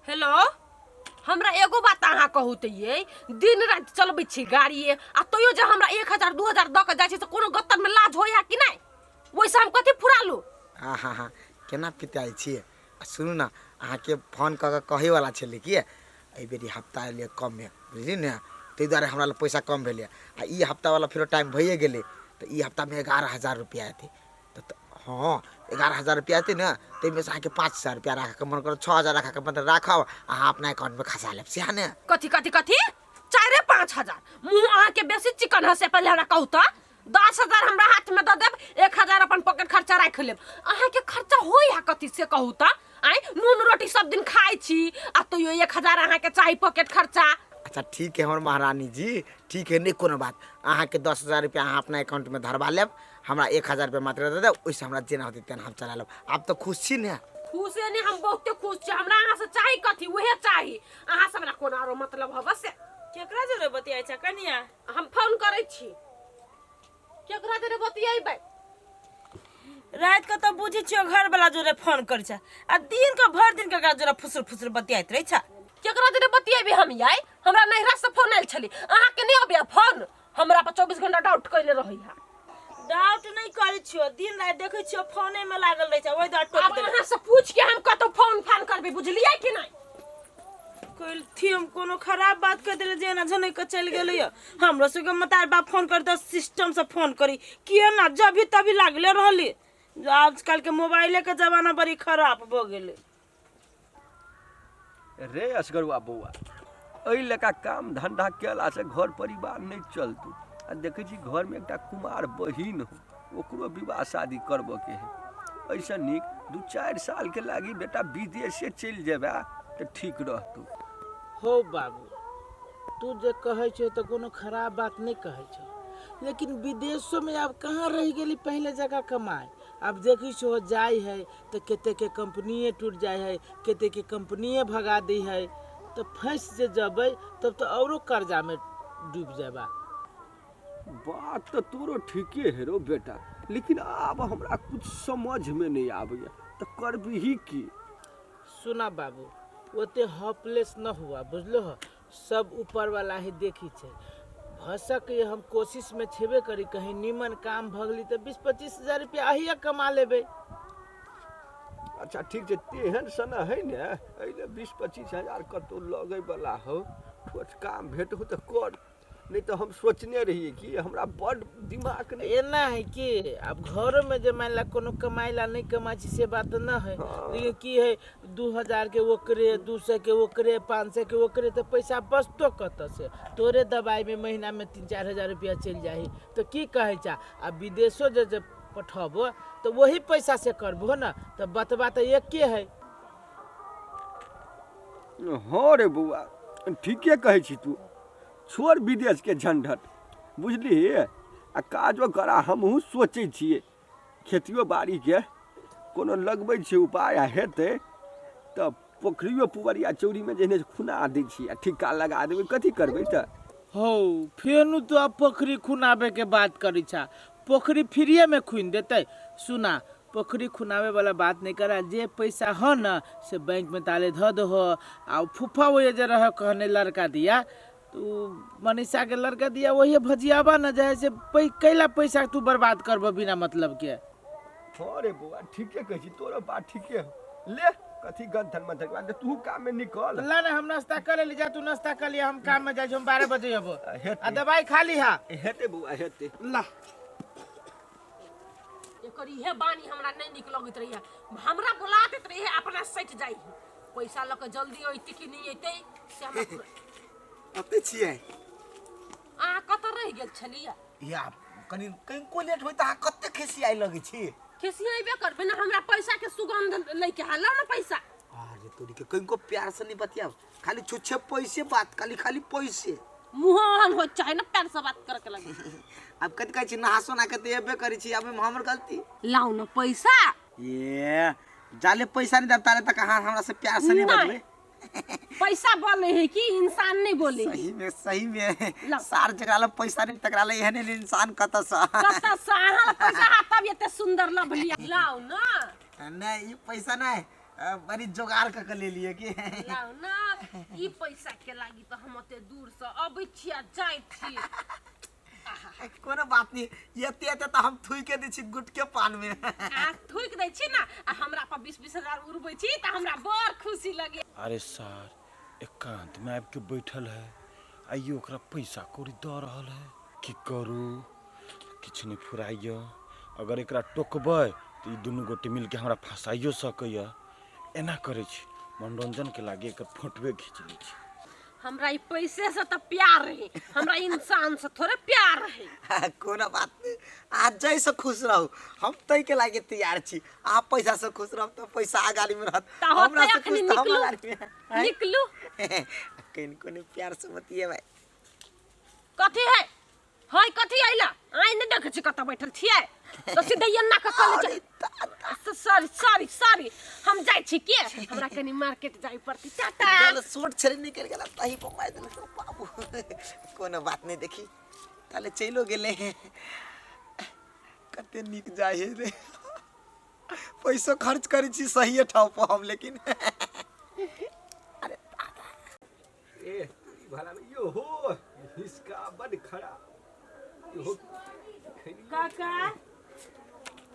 Hello, हमरा एगो बात अहाँ कहू तऽ ये दिन राति चलबै छी गाड़िए आ तैयो जे हमरा 1000 2000 दऽ कऽ जाइ छी तऽ कोनो गत्तरमे लाज होइए कि नहि? ओहिसँ हम कथी फुरालू? आ हा हा, केना पिताइ छियै। आ सुनू ने, अहाँके फोन कऽ कऽ कहैवला छलै कि एहि बेर ई हप्ता एलै कमे, बुझलियै ने, ताहि दुआरे हमरा लग पैसा कम भेलै। आ ई हप्तावला फेरो टाइम भइए गेलै, तऽ ई हप्तामे 11,000 रुपैआ एतै। तऽ हँ, 11,000 रुपैआ एतै ने, ताहिमे से अहाँके 5,000 रुपैआ राखऽके मन करत, 6,000 राखऽके मन राखब, अहाँ अपना एकाउंटमे खसा लेब, सएह ने? कथी कथी कथी? 4-5 हजार? मुँह अहाँके बेसी चिकन है से पहिले हमरा कहू तऽ। 10,000 हमरा हाथमे दऽ देब, 1000 अपन पॉकेट खर्चा राखि लेब। अहाँके खर्चा होइ है कथी से कहू तऽ? आँय, नून रोटी सब दिन खाइ छी आ तैयो 1000 अहाँके चाही पॉकेट खर्चा। अच्छा ठीक है हमर महारानी जी, ठीक है, नहीं कोनो बात। अहाँके 10,000 रुपया अहाँ अपना एकाउंटमे धरबा लेब, हमरा 1000 रुपया मात्र दऽ देब, ओहिसँ हमरा जेना होतै तेना हम चला लेब। आब तऽ खुश छी ने? खुशे नहि, हम बहुते खुश छी। हमरा अहाँ से चाही कथी? उहे चाही। अहाँ से हमरा कोनो आरो मतलब हबे से? केकरा जोरे बतियाइ छ कनिया? हम फोन करै छी। केकरा जोरे बतियेबै? राति के तऽ बुझै छियो घर वाला जोरे फोन करै छ, आ दिन के भरि दिन केकरा जोरे फुसुर फुसुर बतियाइत रहै छ। केकरा जोरे बतियेबै हम याई? हमरा नैहरा से फोन आयल छलै। अहाँके नहि अबैया फोन? हमरा पर 24 घंटा डाउट कैले रहै है। डाउट नहि करै छियो, दिन राति देखै छियो फोने में लागल रहै छ, ओहि दुआरे टोकि आब देलक। अहाँ से पूछ के हम कतौ फोन फान करबै, बुझलियै कि नहि? कहलथि हम कोनो खराब बात कहि देले जे एना झनकि कऽ चलि गेलै। हमरो सबके मतार बाप फोन करते सिस्टम से फोन करी किए ना, जभी तभी लागले रहली। आजकल के मोबाइले के जमाना बड़ी खराब भऽ गेलै। रे असगरुआ बौआ, एहि लेखा काम धंधा केलासँ घर परिवार नहि चलतौ। आ देखै छी घरमे एकटा कुमार बहिन हो, ओकरो विवाह शादी करबऽके है। एहिसँ नीक 2-4 सालके लागी बेटा विदेशे चलि जेबे तऽ ठीक रहतौ। हो बाबू, तू जे कहै छौ तऽ कोनो खराब बात नहि कहै छौ, लेकिन विदेशोमे आब कहाँ रहि गेली पहिले जगह कमाइ। आब देखै छौ जाइ है तऽ कतेके कम्पनिए टूटि जाइ है, कतेके कम्पनिए भगा दै है, तऽ फँसि जे जेबै तब तऽ औरो कर्जामे डूबि जेबा। बात तऽ तोरो ठीके है रो बेटा, लेकिन आब हमरा कुछ समझमे नहि आबैए तऽ करबिही की? सुना बाबू, ओते हॉपलेस न हुआ, बुझलो हो? सब ऊपर वाला ही देखी छै। भऽ सकैए हम कोशिशमे छेबे करी, कहीं नीमन काम भऽ गेली तऽ 20-25 हजार रुपया अहिया कमा लेबै। अच्छा ठीक छै, तेहन सन है ने एहि लए 20-25 हजार कतहु लगैवला हो, ठोस काम भेटहु तऽ कर, नहि तऽ हम सोचने रहियै कि हमरा बड्ड दिमाग नहि। एना है कि आब घरोमे जे मान ला कोनो कमाइ ला नहि कमाइ छी से बात न है, लेकिन की है 2000 के ओकरे, 200 के ओकरे, 500 के ओकरे, तऽ पैसा बचतो कतऽ से? तोरे दवाइमे महीनामे 3-4 हजार रुपया चलि जाइ, तऽ की कहै छा? आ विदेशो जे जे पठबो तऽ वही पैसा से करबो ने, तऽ बतबा तऽ एके है। हँ रे बौआ, ठीके कहै छी तू। छोड़ विदेशके झंझट, बुझलिही, आ काजो करा। हमहूँ सोचै छियै खेतियो बाड़ीके कोनो लगबै छियै उपाय, आ हेतै तऽ पोखरियो पुबरिया चौरीमे जेहने खुना दै छियै आ ठिक्का लगा देबै। कथी करबै तऽ? हौ, फेनु तो अब पोखरी खुनाबे के बात करी छा। पोखरी फ्रीए में खुनि देतै? सुना, पोखरी खुनाबे वाला बात नहीं करा। जे पैसा हो न से बैंक में ताले धऽ दहो। आ उ फूफा वो जे रह कहने लड़का दिया, तो उ मनीषा के लड़का दिया, वही भजियाबा न जे है से कैला पैसा तू बर्बाद करबो बिना मतलब के? हँ रे बौआ, ठीके कहै छी, तोरो बात ठीके हौ। ले, कथी गंथन मंथन के बात, तू काम में निकल। ला ना, हम नाश्ता कर ले। जा, तू नाश्ता कर लिया, हम काम में जाइ छी। हम 12 बजे अबो। हेतै। आ दवाई खा ली हा। हेतै बौआ, हेतै। ला। एकर इहे बानी हमरा नहि नीक लगैत रहैए। हमरा बुला दैत रहैए, अपना सटि जाइ। पैसा लऽ कऽ जल्दी अयतै कि नहि अयतै से हमरा ओते छियै। अहाँ कतऽ रहि गेल छलियै? या कनि कनिको लेट होय तऽ अहाँ कते खिसियाइ लगै छी। खिसियेबे करबै ने, हमरा पैसा के सुगंध लैके है। लाउ ने पैसा। अरे तोरी के, कनिको प्यार से नहीं बतियाब, खाली छुच्छे पैसे बात, खाली खाली पैसे। मुँह ओहन हो चाहे ने, प्यार से बात करे के लगे। आब कथी कहै छी, नहा सोना के तऽ एबे करै छी, आब एहिमे हमर गलती? लाउ ने पैसा। ये जाले पैसा नहीं देब ताले तक अहाँ हमरा से प्यार से नहीं नहीं। बजबै। पैसा बोले है कि इंसान नहीं बोले है? सही में, सही में। लाउ। सार जकरा लग पैसा नहीं तकरा लग एहन एहन इंसान कतऽ से? कतऽ से अहाँ लग पैसा है तब एते सुंदर लभलिया। लाउ ना। नहीं, ई पैसा नहीं। बड़ी जोगाड़ कऽ के लेलियै की। लाउ ना, ई पैसा के लागी तऽ हम ओते दूर से अबै छी आ जाइ छी। कोनो बात नहीं, एते एते तऽ हम थूके दै छी गुटके पान में। आ थूकि दै छी ना आ हमरा पर 20-20 हजार उड़बै छी तऽ हमरा बड़ खुशी लगे। अरे सर, एकांत में आबि के बैठल है, आइयो ओकरा पैसा कौड़ी दऽ रहल है। की करू, किछु नहि फुराइए। अगर एकरा टोकबै तऽ ई दुनू गोटे मिलके हमरा फँसाइयो सकैए। एना करै छी, मनोरंजनके लागी एकर फोटोए घीच लै छी। हमरा ई पैसे से तऽ प्यार रहे, हमरा इंसान से थोड़े प्यार रहे। कोनो बात नहीं, आज जैसे खुश रहू, हम तै के लागे तैयार छी। आप पैसा से खुश रहब तऽ पैसा अगाड़ी में रहत, तऽ होतै हमरा से अखनी खुश तऽ हम निकलू। अगाड़ी में। आँय? निकलू। कनिको नहि प्यार से बतियेबै। कथी है है कथी आइला आइ नहि देखै छी कतऽ बैठल छियै तऽ सीधे एन्ना कऽ कऽ लै छै। सॉरी सॉरी सॉरी, हम जाइ छी के हमरा कनि मार्केट जाइ पड़तै। टाटा। चल सोट छेली निकलि गेल तही पर मारि देलक बाबू। कोनो बात नहि, देखी ताले चलियो गेलै। कते नीक जाइ है रे, पैसो खर्च करै छी सहिए ठाव पर हम, लेकिन ए भला में यो हो हिसका बड खराब यो काका।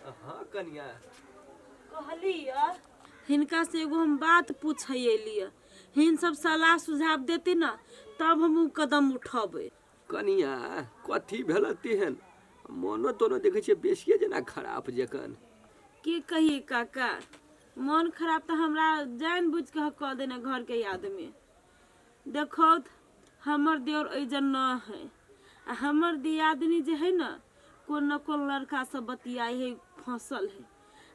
हाँ कनिया। कहली हिनका से एगो हम बात पूछे एलियै, हिन सब सलाह सुझाव देती ना तब हम उ कदम उठेबै। कनिया कथी भेल तेहन? मोनो तोनो देखै छियै बेसिए जेना खराब जखन। की कहिए काका, मन खराब तऽ हमरा जानि बुझि कऽ कऽ देने घर के आदमी। देखो हमर देवर एहिजन न है आ हमर दियादनी जे है न कोन न कोन लड़का सब बतियाइ है, फंसल है।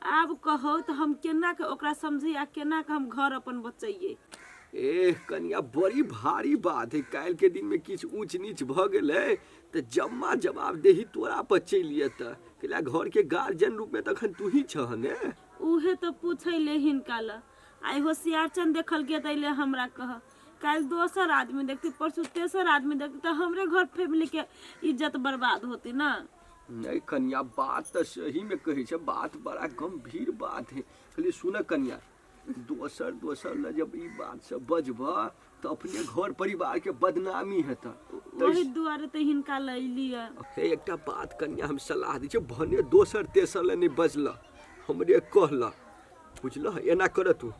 आब कहो तऽ हम केना के ओकरा समझै आ केना के हम घर अपन बचैयै। एह कनिया, बड़ी भारी बात है। काल्हि के दिन में किछु ऊँच नीच भऽ गेलै तऽ जम्मा जवाबदेही तोरा पर चलि जेतै। कैला घर के गार्जियन रूप में तखन तू ही छह ने। उहे तऽ पूछै ले हिनका ल। आइ होशियारचंद देखल के तऽ अइले हमरा कह, काल्हि दोसर आदमी देखती, परसू तेसर आदमी देखती, तऽ हमरे घर फैमिली के इज्जत बर्बाद होती ना। नहीं कनिया, बात तऽ सही में कहै छै, बात बड़ा गंभीर बात है। कहलियै सुन कनिया, दोसर दोसर लए जब ई बात से बजबह तऽ अपने घर परिवार के बदनामी हेतै। ओही दुआरे तऽ हिनका लैलियै। हे एकटा बात कनिया हम सलाह दै छियौ, भने दोसर तेसर लए नहि बजलह, हमरे कहलह, बुझलह? एना कर तू,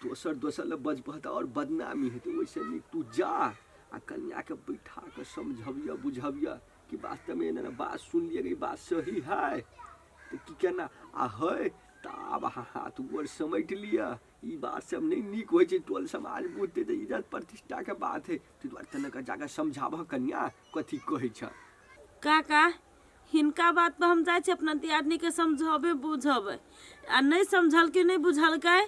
दोसर दोसर लए बजबह तऽ आओर बदनामी हेतै। ओहिसँ नीक तू जा आ कनियाके बैठा कऽ समझबियह बुझबियह कि वास्तवमे एना एना बात सुनलियै, ई बात सही है तऽ की केना आ है। तऽ आब अहाँ हाथ गोर समेटि लिअ, ई बात सब नहि नीक होइ छै। टोल समाज बुझतै तऽ इज्जत प्रतिष्ठाके बात है। ताहि दुआरे तनिक जाकऽ समझाबह कनिया कथी कहै छ। काका हिनका बात पर हम जाइ छी अपना दियादनी के समझेबै बुझेबै, आ नहि समझलकै नहि बुझलकै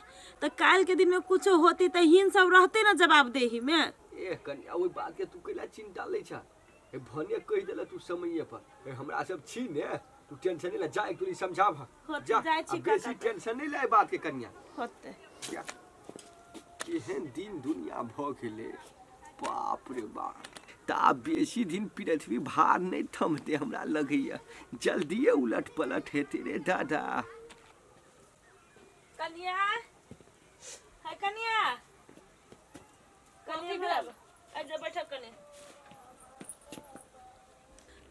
तऽ काल्हिके दिनमे कुछो होतै तऽ हिन सब रहतै ने जवाबदेहीमे। एह कनिया, ओहि बातके तू कैला चिंता लै छ? हे भने कहि देला तू समये पर, हे हमरा सब छी ने, तू टेंशन नहीं ले, जा एक तोरी समझाब। होतै, जा जाइ छी आ बेसी काका। टेंशन नहीं ले एहि बात के कनिया। होतै। जा। केहन दिन दुनिया भऽ गेलै, बाप रे बाप। तऽ आब बेसी दिन पृथ्वी भार नहि थमतै, हमरा लगैया जल्दिए उलट पलट हेतै रे दादा। कनिया है, कनिया कनिया भेल, आइ बैठक कनि।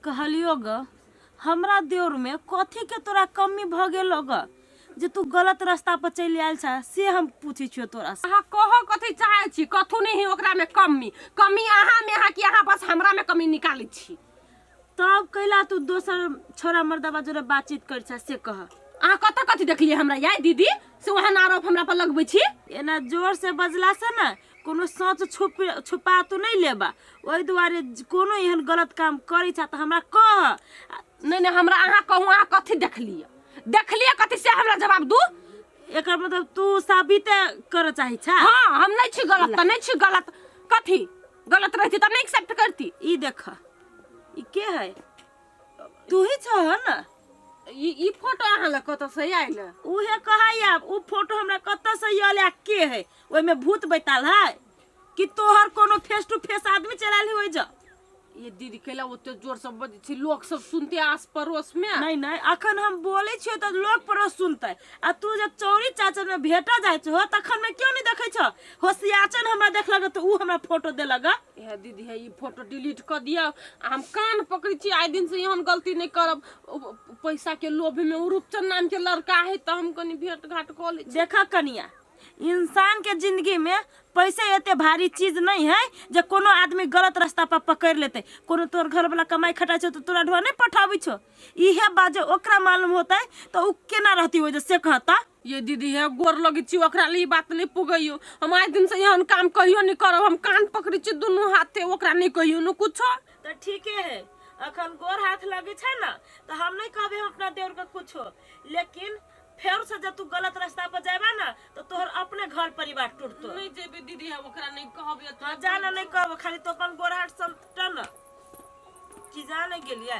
कहलियो ग, हमरा देवर में कथी के तोरा कमी भ गेलो ग जे तू गलत रास्ता पर चलि आयल छ, से हम पूछै छियो तोरा से। अहाँ कहऽ कथी चाहै छी? कथू नहीं है ओकरा में कमी, कमी अहाँ में है कि अहाँ बस हमरा में कमी निकालै छी? तब कैला तू दोसर छोरा मर्दबा जोरे बातचीत कर छ से कह। अहाँ कतऽ कथी देखलियै हमरा याय दीदी से ओहन आरोप हमरा पर लगबै छी? एना जोर से बजला से ने कोनो सच छुप छुपा तू नहीं लेबा, ओहि दुआरे कोनो एहन गलत काम करै छ तऽ हमरा कह। नहीं नहीं, हमरा अहाँ कहू, अहाँ कथी देखलियै? देखलियै कथी से हमरा जवाब दू। एकर मतलब तू साबित करऽ चाहै छ? हाँ, हम नहीं छी गलत तऽ नहीं छी गलत। कथी गलत रहती तऽ नहीं एक्सेप्ट करती। ई देख, ई के है? तू ही छह न? ई फोटो अहाँ लग कतऽ से आयल? उहे कहै आब उ फोटो हमरा कतऽ से आयल आ के है? ओहिमे भूत बैताल है कि तोहर कोनो फेस टू फेस आदमी चलायल है ओहि? ये दीदी कैला ओते जोर से बजै छी, लोक सब सुनते आस पड़ोस में। नहीं नहीं, अखन हम बोले छियो तऽ लोक पड़ोस सुनते, आ तू जब चौरी चाचन में भेटा जाइ छो तखन में क्यों नहीं देखै छो? होशियाचन हमरा देखलक तऽ ऊ हमरा फोटो देलक। हे दीदी, हे ई फोटो डिलीट कऽ दिअ, आ हम कान पकड़ै छी, आइ दिन से एहन गलती नहि करब। पैसा के लोभ में ओ रूपचंद नाम के लड़का है तऽ हम कनि भेंट घाट कऽ लै छी। देखा कनिया, इंसान के जिंदगी में पैसे एते भारी चीज नहीं है जे कोनो आदमी गलत रास्ता पर पकड़ लेते। कोनो तोर घर वाला कमाई खटाई छौ तो तोरा ढोआ नहीं पठाबै छौ। इहे बात जे ओकरा मालूम होतै तो उ केना रहती ओइ जे से कहता। ये दीदी, हे गोर लगै छी, ओकरा लिए ई बात नहि पुगैयो। हम आइ दिन से एहन काम कहियो नहि करब, हम कान पकड़ै छी दुनू हाथे, ओकरा नहि कहियो ने कुछो। तऽ ठीके है, अखन गोर हाथ लगै छै ने तऽ हम नहीं कहबै हम अपना देवर के कुछो, लेकिन फेर से जब तू गलत रास्ता पर जाबा ना तो तोहर अपने घर परिवार टूटतो। नहीं जेबे दीदी, हम ओकरा नहीं कहबे। हाँ, जाना नहीं कहब, खाली तो अपन गोर हाथ समटा ना कि जाने गेलियै।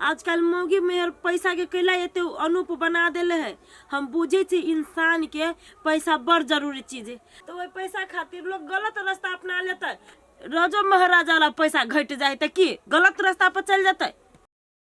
आजकल मौगी मेहर पैसा के कैला एते अनूप बना देले है। हम बुझे छी इंसान के पैसा बड़ जरूरी चीज है, तो वही पैसा खातिर लोग गलत रास्ता अपना लेते। रोजो महाराजा वाला पैसा घट जाए तो की गलत रास्ता पर चल जाते।